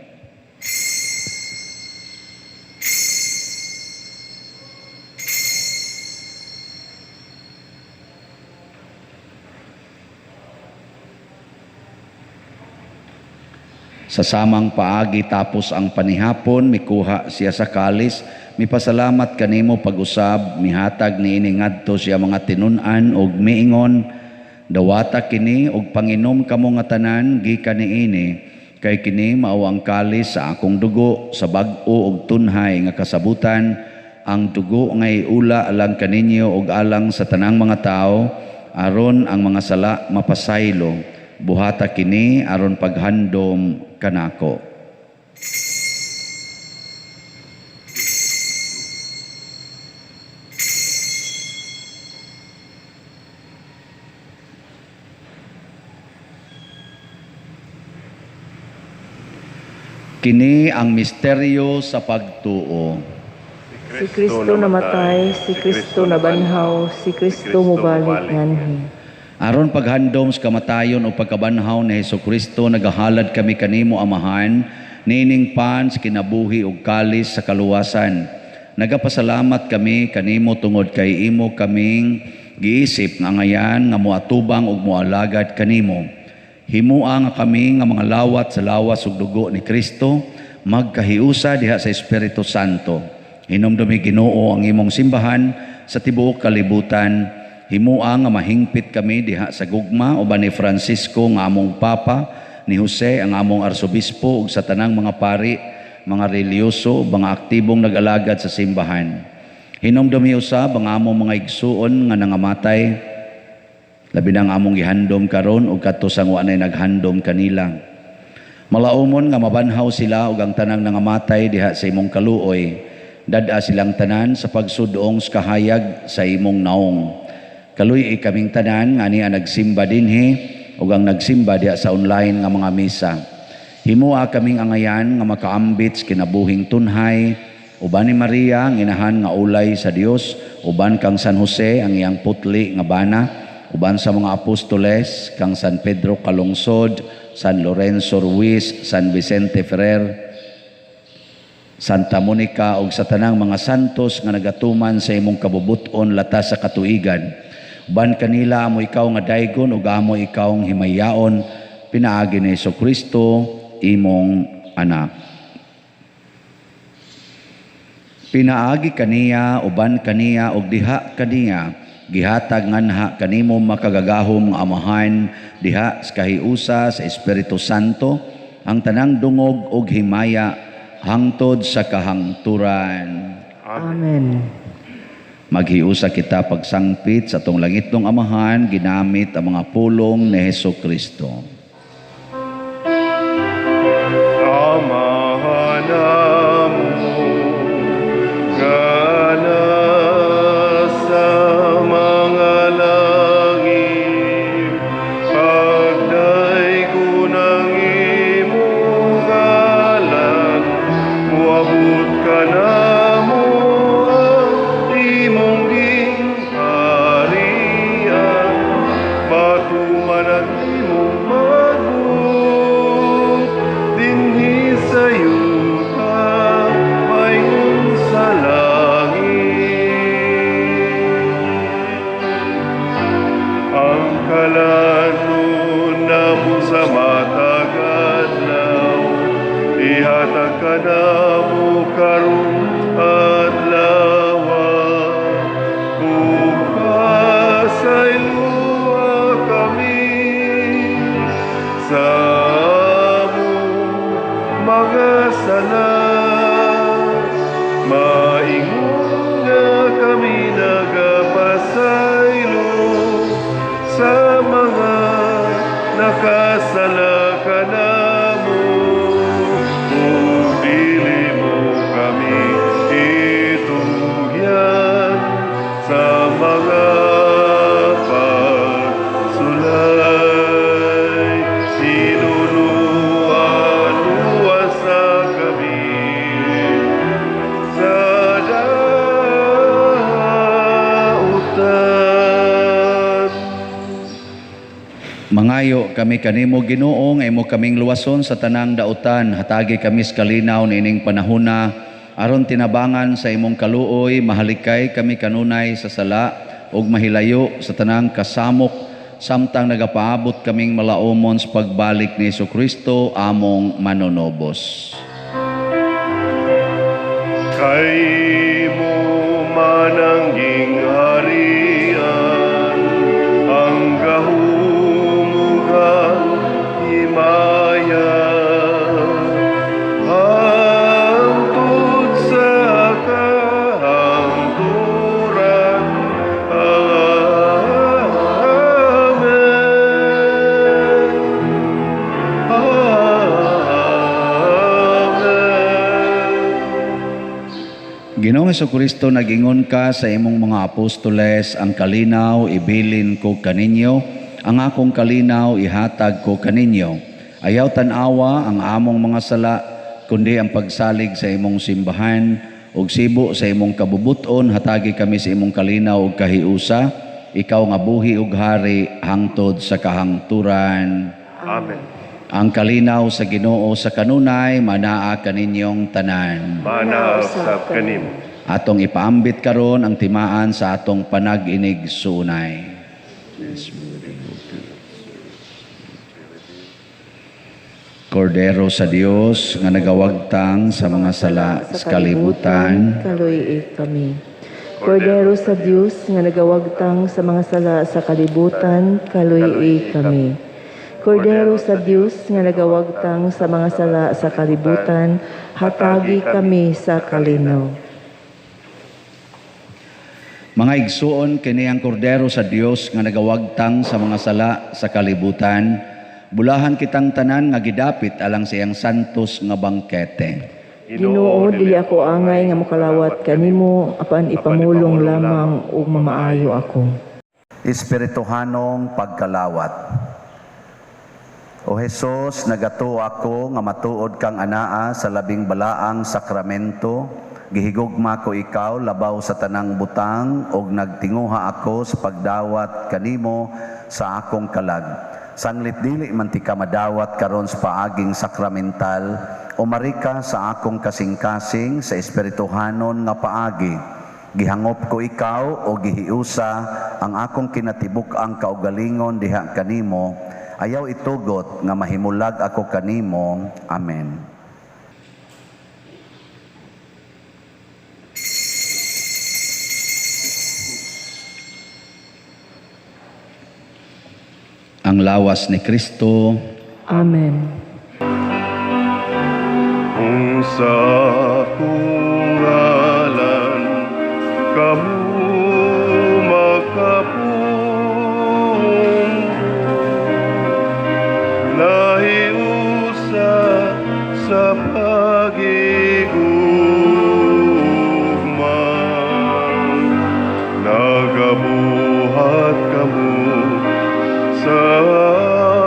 Sa samang paagi tapos ang panihapon, mikuha siya sa kalis, mipasalamat kanimo pag-usab, mihatag niini ngadto siya mga tinun-an ug miingon, dawata kini og panginom kamo nga tanan gikan niini, kay kini mao ang kalis sa akong dugo sa bag-o og tunhay nga kasabutan, ang dugo nga iula alang kaninyo og alang sa tanang mga tawo, aron ang mga sala mapasaylo. Buhata kini aron paghandom kanako. Kini ang misteryo sa pagtuo. Si Kristo namatay, si Kristo nabanhaw, si Kristo mobalik nganhi. Aron paghandom sa kamatayon o pagkabanhaw ni Hesukristo, nagahalad kami kanimo Amahan, nining pan sa kinabuhi ug kalis sa kaluwasan. Nagapasalamat kami kanimo tungod kay imo kaming giisip nga angayan nga moatubang ug moalagad kanimo. Himua nga kami nga mga lawat sa lawas ug dugo ni Kristo, magkahiusa diha sa Espiritu Santo. Hinumdumi Ginoo ang imong simbahan sa tibuok kalibutan. Himua nga mahingpit kami diha sa gugma uban ni Francisco nga among Papa, ni Jose ang among Arsobispo ug sa tanang mga pari, mga relihiyoso, mga aktibong nag-alagad sa simbahan. Hinumdumi usab ang among mga igsuon nga nangamatay, labi na ang among gihandom karon ug kadto sang wa nay naghandom kanila. Malaumon nga mabanhaw sila ug ang tanang nangamatay diha sa imong kaluoy. Dad-a silang tanan sa pagsudong sa kahayag sa imong naong. Kaluy-i kaming tanan nga niya nagsimba dinhi ug ang nagsimba diha sa online nga mga misa. Himua kaming angayan nga makaambit sa kinabuhing tunhay, uban ni Maria ang inahan nga ulay sa Dios, uban kang San Jose ang iyang putli nga bana, uban sa mga apostoles kang San Pedro Calungsod, San Lorenzo Ruiz, San Vicente Ferrer, Santa Monica ug sa tanang mga santos nga nagatuman sa imong kabubut-on latas sa katuigan. Uban kanila amo ikaw nga daygon ug amo ikaw ang himayaon, pinaagi ni Hesukristo imong anak. Pinaagi kaniya, uban kaniya ug diha kaniya, gihatag nganha kanimo makagagahom nga Amahan diha sa kahiusa sa Espiritu Santo ang tanang dungog ug himaya hangtod sa kahangturan. Amen. Maghiusa kita pagsangpit sa atong langitnong Amahan ginamit ang mga pulong ni Hesukristo. Amahan namo nga nasa mga langit, pagdaygon ang imong ngalan, moabot ka namo ang imong gingharian, matuman ang imong magbuot dinhi sa yuta maingon sa langit. Ang kalanon namo sa matag adlaw, ihatag kanamo karong adlaw, ug pasayloa kami sa among mga sala, maingon nga kami nagapasaylo sa mga Nakasala ka namo, ug dili mo kami itugyan sa mga pagsulay. Hinuluan sa kami sa dautan. Mangayo kami kanimo Ginoo nga imo kaming luwason sa tanang dautan, hatagi kami sa kalinaw niining panahona aron tinabangan sa imong kaluoy, mahalikay kami kanunay sa sala ug mahilayo sa tanang kasamok samtang nagapaabot kaming malaumon sa pagbalik ni Hesukristo among manunobos. Kay mo man ang gingharian, ang gahom ug ang himaya, hangtod sa kahangturan. Amen. Amen. Ginoong Hesukristo, nag-ingon ka sa imong mga apostoles, ang kalinaw ibilin ko kaninyo, ang akong kalinaw ihatag ko kaninyo. Ayaw tan-awa ang among mga sala, kundi ang pagsalig sa imong simbahan, ug sibo sa imong kabubuton, hatagi kami sa imong kalinaw ug kahiusa, ikaw nga buhi ug hari hangtod sa kahangturan. Amen. Ang kalinaw sa Ginoo sa kanunay manaa kaninyong tanan. Manaa usab kanimo. Atong ipaambit karon ang timaan sa atong panag-inig suunay. Kordero sa Dios nga nagawagtang sa mga sala sa kalibutan, kaluy kami. Kordero sa Dios nga nagawagtang sa mga sala sa kalibutan, kaluy kami. Kordero sa Dios nga nagawagtang sa mga sala sa kalibutan, hatagi kami sa kalinaw. Mga igsuon, kini ang kordero sa Dios nga nagawagtang sa mga sala sa kalibutan. Bulahan kitang tanan nga gidapit alang sa iyang santos nga bangkete. Ginoo, dili ako angay nga mokalawat kanimo, apan ipamulong lamang ug mamaayo ako. Espirituhanong pagkalawat. O Hesus, nagatuo ako nga matuod kang anaa sa labing balaang sakramento. Gihigugma ko ikaw labaw sa tanang butang ug nagtinguha ako sa pagdawat kanimo sa akong kalag. Sanglit dili man ti ka madawat karon sa paaging sakramental, umari ka sa akong kasing-kasing sa espirituhanon nga paagi. Gihangop ko ikaw o gihiusa ang akong kinatibuk-ang kaugalingon diha kanimo. Ayaw itugot nga mahimulag ako kanimo. Amen. Ang lawas ni Kristo. Amen. Kung sa akong ngalan kamo makapung, lahi usa sa pagigugma, nagabuhat kamo sa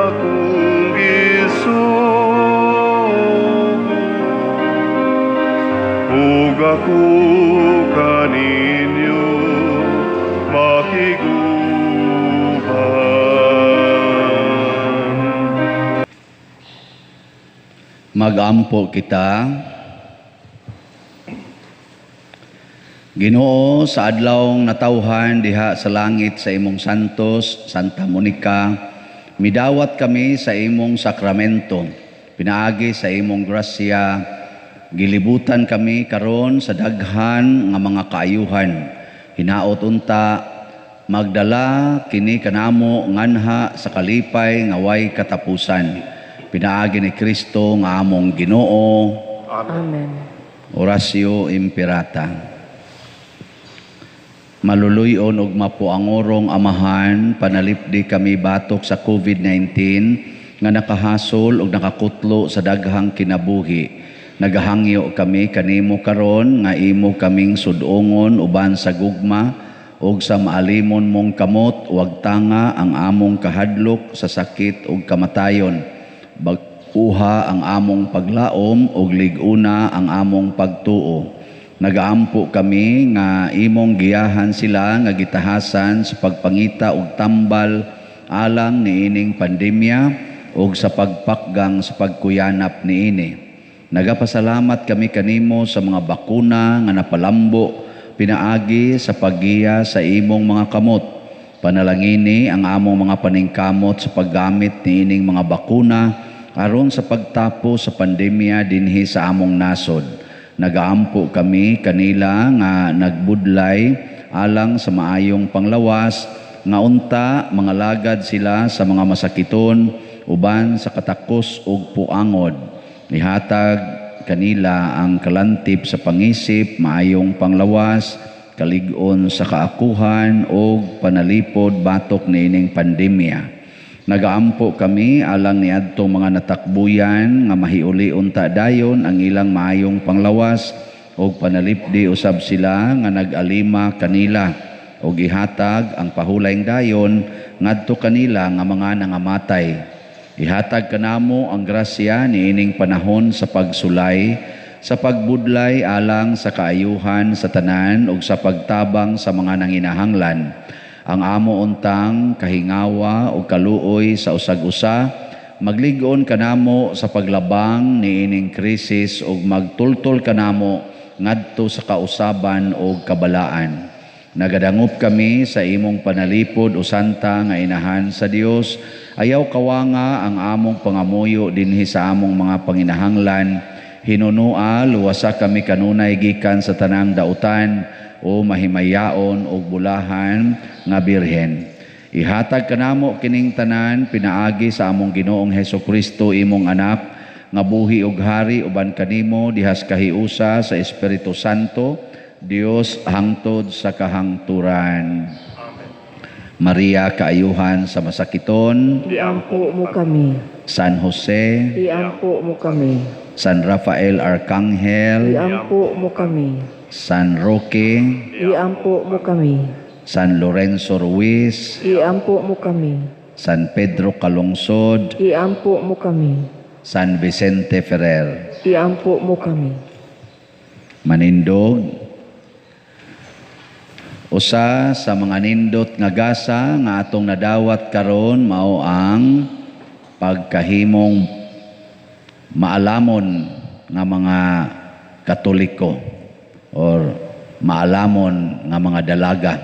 akong gisugo, ug ako kaninyo makiguban. Magampo kita. Ginoo, sa adlawng natawhan diha sa langit sa imong santos, Santa Monica, midawat kami sa imong sakramento. Pinaagi sa imong grasya, gilibutan kami karon sa daghan nga mga kaayuhan. Hinaot unta magdala kini kanamo nganha sa kalipay nga way katapusan. Pinaagi ni Kristo nga among Ginoo. Amen. Oratio Imperata. Maluluyon ug mapuangorong Amahan, panalipdi kami batok sa COVID-19 nga nakahasol ug nakakutlo sa daghang kinabuhi. Nagahangyo kami kanimo karon nga imo kaming sudongon uban sa gugma ug sa maalimon mong kamot, wagtanga ang among kahadlok sa sakit ug kamatayon. Bag-uha ang among paglaom ug lig-una ang among pagtuo. Nagaampo kami nga imong giyahan sila nga gitahasan sa pagpangita og tambal alang niining pandemya ug sa pagpakgang sa pagkuyanap niini. Nagapasalamat kami kanimo sa mga bakuna nga napalambo pinaagi sa paggiya sa imong mga kamot. Panalangini ang among mga paningkamot sa paggamit niining mga bakuna aron sa pagtapos sa pandemya dinhi sa among nasod. Nagaampo kami kanila nga nagbudlay alang sa maayong panglawas, nga unta mangalagad sila sa mga masakiton uban sa katakos ug puangod. Ihatag kanila ang kalantip sa pangisip, maayong panglawas, kalig-on sa kaakuhan ug panalipod batok niining pandemya. Nagaampo kami alang niadtong mga natakbuyan nga mahiuli unta dayon ang ilang maayong panglawas ug panalipdi usab sila nga nag-alima kanila ug ihatag ang pahulayng dayon ngadto kanila nga mga nangamatay. Ihatag kanamo ang grasya niining panahon sa pagsulay, sa pagbudlay alang sa kaayuhan sa tanan ug sa pagtabang sa mga nanginahanglan. Ang amo untang kahingawa o kaluoy sa usag-usa, maglig-on kanamo sa paglabang niining krisis ug magtultol kanamo ngadto sa kausaban o kabalaan. Nagadangop kami sa imong panalipod o santa nga inahan sa Dios. Ayaw kawanga ang among pangamuyo dinhi sa among mga panginahanglan. Hinunua, luwasa kami kanunay gikan sa tanang dautan o mahimayaon o bulahan nga birhen. Ihatag kanamo kining tanan pinaagi sa among Ginoong Hesus Kristo, imong anak, nga buhi ug hari uban kanimo dihas kahiusa sa Espiritu Santo, Dios hangtod sa kahangturan. Amen. Maria, kaayuhan sa masakiton, Iampo mo kami. San Jose, Iampo mo kami. San Rafael Arcangel, Iampo mo kami. San Roque, Iampo mo kami. San Lorenzo Ruiz, Iampo mo kami. San Pedro Calungsod, Iampo mo kami. San Vicente Ferrer. Iampo mo kami. Manindog. Usa sa mga nindot nga gasa nga atong nadawat karon mao ang pagkahimong maalamon nga mga Katoliko or maalamon nga mga dalaga.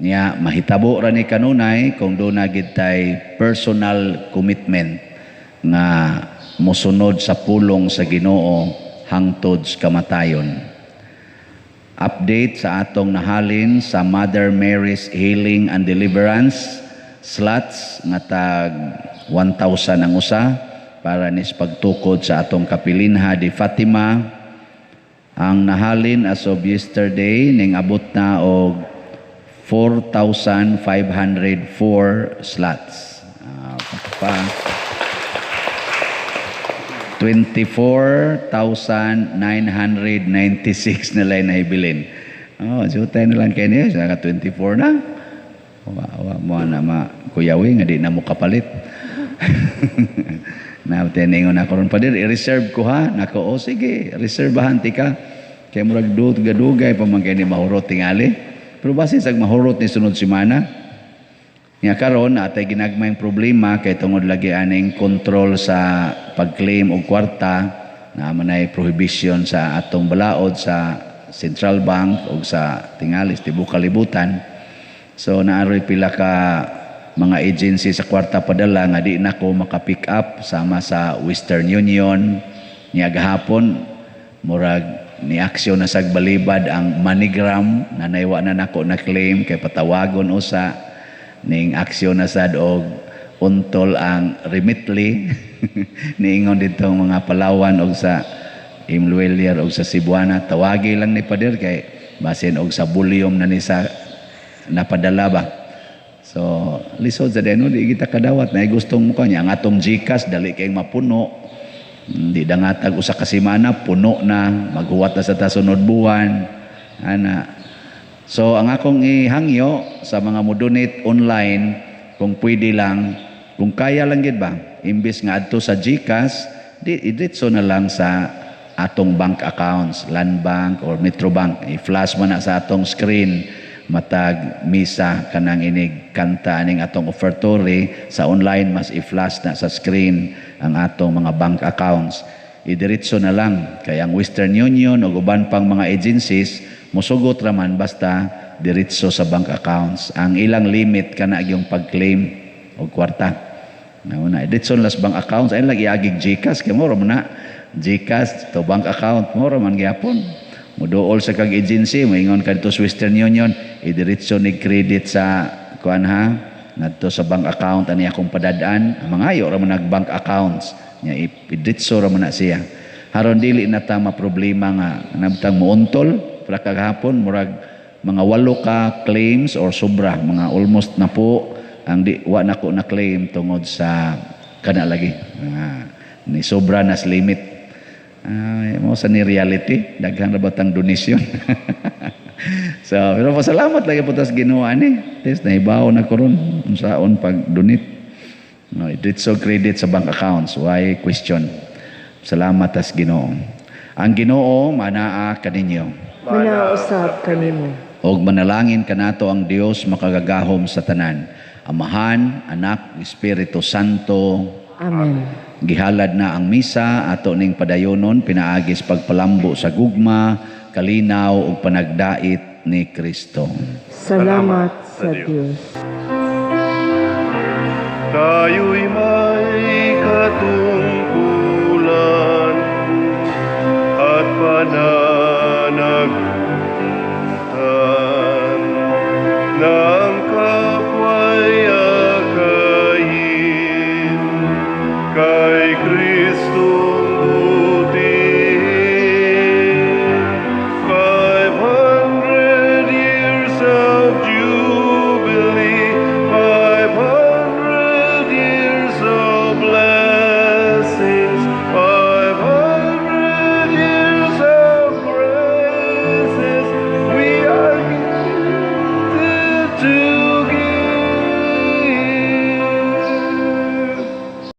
Niya mahitabo ra ni kanunay kung doon na gid tay personal commitment nga mosunod sa pulong sa Ginoo hangtod sa kamatayon. Update sa atong nahalin sa Mother Mary's Healing and Deliverance slots nga tag 1,000 ang usa para nis pagtukod sa atong kapilinha di Fatima. Ang nahalin as of yesterday ning abot na og 4,504 slots. Pa 24,996 na lang nahibilin. Oh, jutay na lang kayo niya. Saka 24 na. Wa, wa mo na ma kuyawi nga di na mo kapalit. Na tiningon ako ron pader, i-reserve ko ha. Nako, oh sige, reservahan ti ka. Kaya murag dugay pa man kay ni mahurot tingali. Pero base sag mahurot ni sunod semana. Nga karon atay ginagmayng problema kay tungod lagi aning control sa pag-claim og kwarta na manay prohibition sa atong balaod sa Central Bank og sa tingali sa tibuok kalibutan. So naaroy pila ka mga agency sa kwarta padala nga di na ko maka-pick up sama sa Western Union. Niya gahapon murag ni aksyon na sag balibad ang MoneyGram na naiwa na nako na claim kay patawagon usa ning aksyon na sad og untol ang Remitly. Niingon dito ang mga Palawan og sa M. Lhuillier og sa Cebuana, tawagi lang ni Pader kay basin og sa volume na ni sa napadala ba. So lisod sa no, di kita kadawat na gustong mo niya ang atong GCash, dali kay mapuno. Hindi dangatag usa ka semana, puno na, maghuwat na sa tasunod buwan ana. So ang akong ihangyo sa mga mo-donate online, kung pwede lang, kung kaya lang gid ba, imbis nga adto sa GCash, di idiretso na lang sa atong bank accounts, Land Bank or Metro Bank. I-flash mo na sa atong screen matag misa kanang inig kanta aning atong offertory sa online, mas i-flash na sa screen ang atong mga bank accounts. Idiretso na lang kay ang Western Union o uban pang mga agencies mosugot raman basta diretso sa bank accounts. Ang ilang limit kana yung pag-claim og kwarta. Mao na, diretso na sa bank accounts ay lang iagig GCash kay mo na GCash to bank account mo man gyapon. Muduol sa kag agency, moingon ka dito sa Western Union, idiretso ni credit sa kuan ha, ngadto sa bank account ani akong padad-an. Mangayo ra man nag bank accounts nya, idiretso ra man na siya. Haron dili na ta problema nga nabtang muuntol pra kagahapon, murag mga walo ka claims or sobra, mga almost na po ang di wa na ko na claim tungod sa kana lagi. Ni sobra na sa limit. Ay, mo sa ni reality, daghan ra batang donasyon. So, pero pasalamat lagi po tas Ginoo ani. Tes nahibaw na ko ron unsaon pag donate. No, diretso credit sa bank accounts. Why question? Salamat tas Ginoo. Ang Ginoo manaa kaninyo. Manaa usab kanimo. Og manalangin kanato ang Dios makagagahom sa tanan. Amahan, Anak, Espiritu Santo. Amen. Gihalad na ang misa, ato ning padayonon pinaagis pagpalambo sa gugma, kalinaw ug panagdait ni Kristo. Salamat sa Dios. Tayo'y may katungkulan at pananagutan ng kapwa'y akayin kay Kristo.